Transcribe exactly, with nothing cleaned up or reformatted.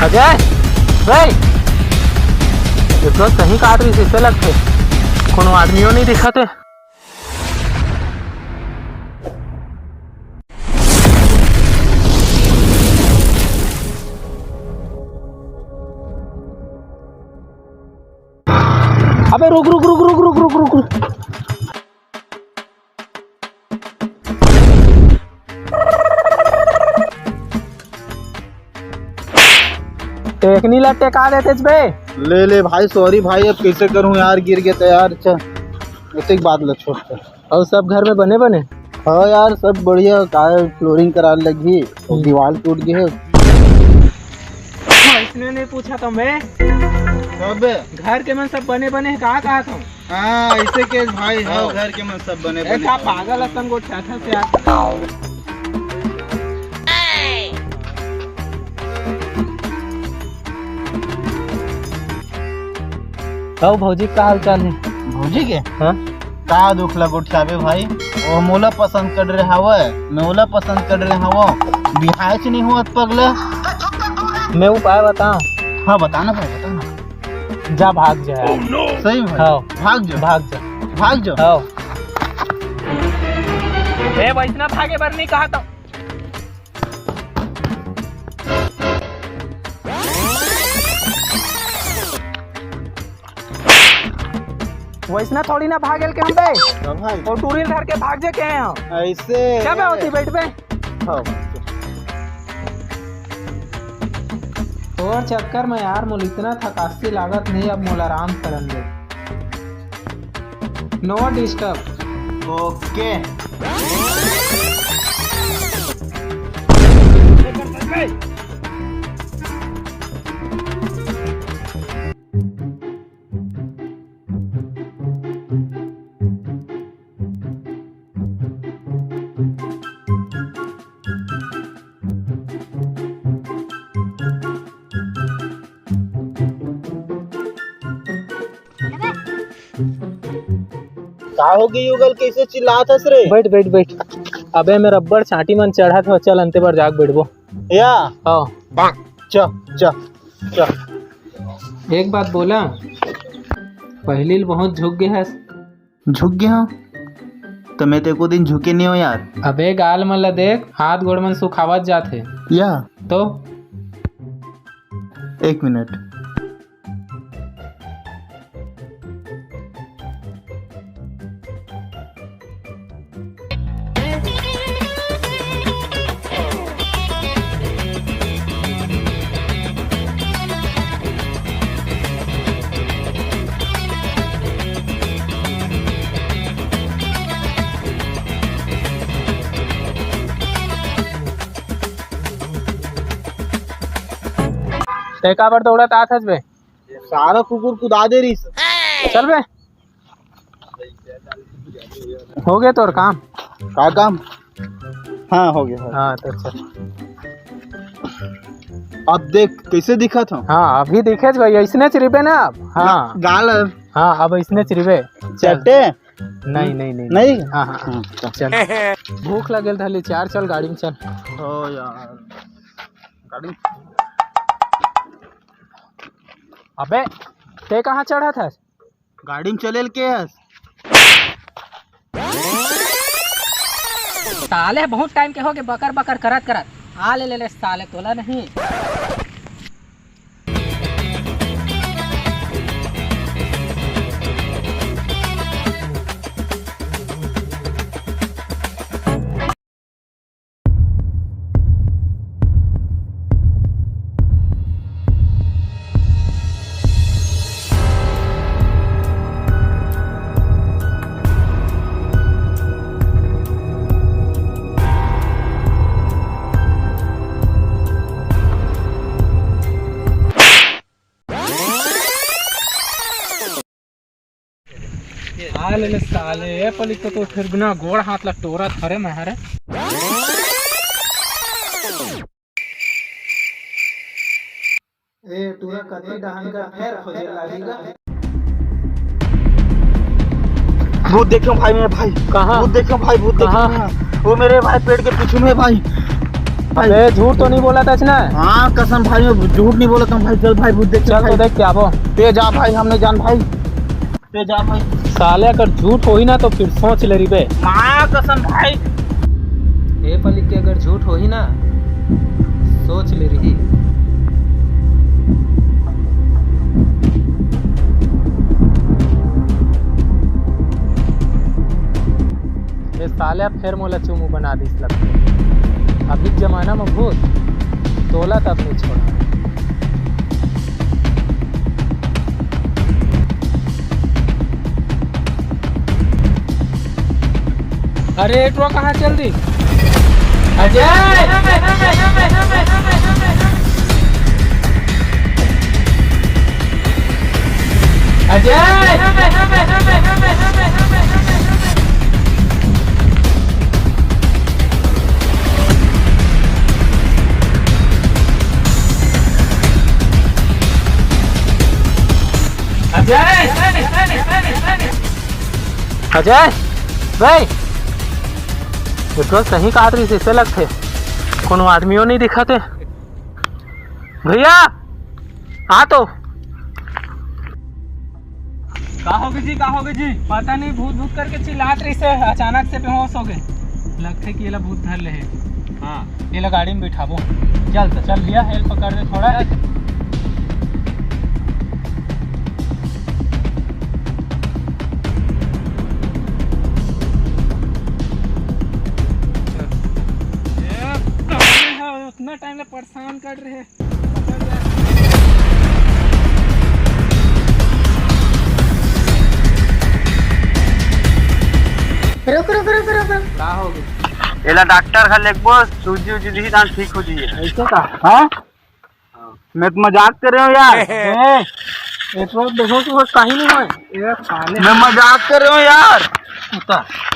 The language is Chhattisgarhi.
अजय भाई, ये तो कहीं काट रही से लगथे, कोनो आदमियों नहीं दिखत हे। अबे रुक, रुक, रुक। टेकनी ला टेका देतेच बे। ले, ले भाई, sorry भाई, अब कैसे करूं यार, गिर गए तो यार। अच्छा, एक बात ला छोड़ कर। और सब घर में बने बने? हाँ यार, सब बढ़िया। का है, flooring करा लगी, और हम्म। दीवार टूट गई है। इसने नहीं पूछा था मैं। सब घर के मन सब बने बने हैं, कहा कहा था? हाँ, ऐसे के भाई, हाँ, हाँ। घर के मन सब बने ए, बने का हैं। पागल असन गोठियाथस यार। कहो भौजी, का हाल चाल है? भौजी के? हाँ। का दुख ला गोठियाबे भाई, वो मोला पसंद कर रहे हवय, मैं ओला पसंद कर रहे हवं, बिहायच नहीं होत पगला। मैं उपाय बताऊं? हाँ, बताना भाई, बताना। जा, भाग जा। सही में भाई? हाँ। भाग जा। भाग जा। भाग जा। हाँ। ए, वैसना भागे बर नहीं कहा था। वैसना थोड़ी ना भागेल के हम बे। हाँ भाई। और टूरी धर के भाग जे के हैं हम। ऐसे। क्या बे होती, बैठ बे। हाँ। तोर चक्कर में यार, मोला इतना थकासी लागत नहीं, अब मोला आराम करन दे। No disturb। OK। का होगे युगल, कैसे चिल्लात हस रे? बैठ, बैठ, बैठ। अबे, मेर अब्बड़ छांटी मन चढ़त हो, चल अंते बर जाग बैठबो। या? हाँ। च, च, च। एक बात बोला, पहली ल बहुत झुक गए हस। झुक गया हूँ? तो मैं तो एको दिन झुके नहीं हो यार। अबे गाल मन ला देख, हाथ गोड़ मन सुखावत जात हे। या? तो? एक मिनट। तै काबर दौड़त आत हस बे? सारा कुकुर कुदा दे रहिस। चल बे। हो गया तोर काम? का काम? हाँ, हो गया, हो गया। हाँ, तो चल। अब देख, कैसे दिखत हूँ? हाँ, अभी दिखेच भाई, ऐसने चिरिबे ना अब। हाँ। गा-, गाल अब। हाँ, अब ऐसने चिरिबे। चल। चट्टे? नहीं, नहीं, नहीं, नहीं? नहीं। हाँ, हाँ, हाँ। हाँ, चल। चल। भूख लगेल धली, चार चल, गाड़ी में चल। ओ यार। गाड़ी में। अबे, ते कहाँ चढ़त हस? गाड़ी में चलेल के हस? साले बहुत टाइम के हो गए बकर बकर करत करत। आ ले ले ले साले तोला नहीं। आ ले ले साले, ए पलिक तो, तो फिर बिना गोड़ हाथ ला टोरत हरे मैं हरे। ए टूरा कति डहान का फेर खोजे लागी गा। भूत देखे हूँ भाई, मेरे भाई। कहाँ? भूत देखे हूँ भाई, भूत देखे हूँ कहाँ? मैं। वो मेरे भाई पेड़ के पीछे में भाई। अबे, झूठ तो नहीं बोला था इसने? हाँ, कसम भाई, मैं झूठ नहीं बोला था भाई। चल भाई, भूत देख चल भाई। तो देख के आबो। ते जा भाई, हमने जान भाई। ते जा भाई। साले अगर झूठ होही ना तो फिर सोच ले रिबे। माँ कसम भाई। ए पलिक के अगर झूठ होही ना, सोच ले रही। ए साले अब फेर मोला चुमू बना दिस लगथे। अभी के जमाना में भूत, तोला तब नहीं छोड़ा। अरे, एटवा कहाँ चल दी? अजय! अजय! अजय! अजय भाई, ये तो सही काहत रहिस, अइसे लगथे कोनो आदमियों नहीं दिखत हे। भैया, आ तो। का होगे जी, का होगे जी? पता नहीं, भूत भूत करके चिल्लात रहिस हे, अचानक से बेहोश होगे। लगथे कि एला भूत धर ले हे। हाँ। एला गाड़ी में बिठाबो। चल तो, चल भैया, हेल्प कर दे थोड़ा। चल। ए, कहाँ है? उतना टाइम ले परेशान कर रहे हैं। रुक, रुक, रुक, रुक, रुक। का हो गया? एला डॉक्टर घर लेगबो, सूजी उजी दिही, तान ठीक हो जाइए। ऐसे का? हाँ? मैं तो मजाक कर रहे हो यार। ए, ए, तो देखो कि वो कहीं नहीं है। ए, साले। मैं मजाक कर रहे हो यार। उतर।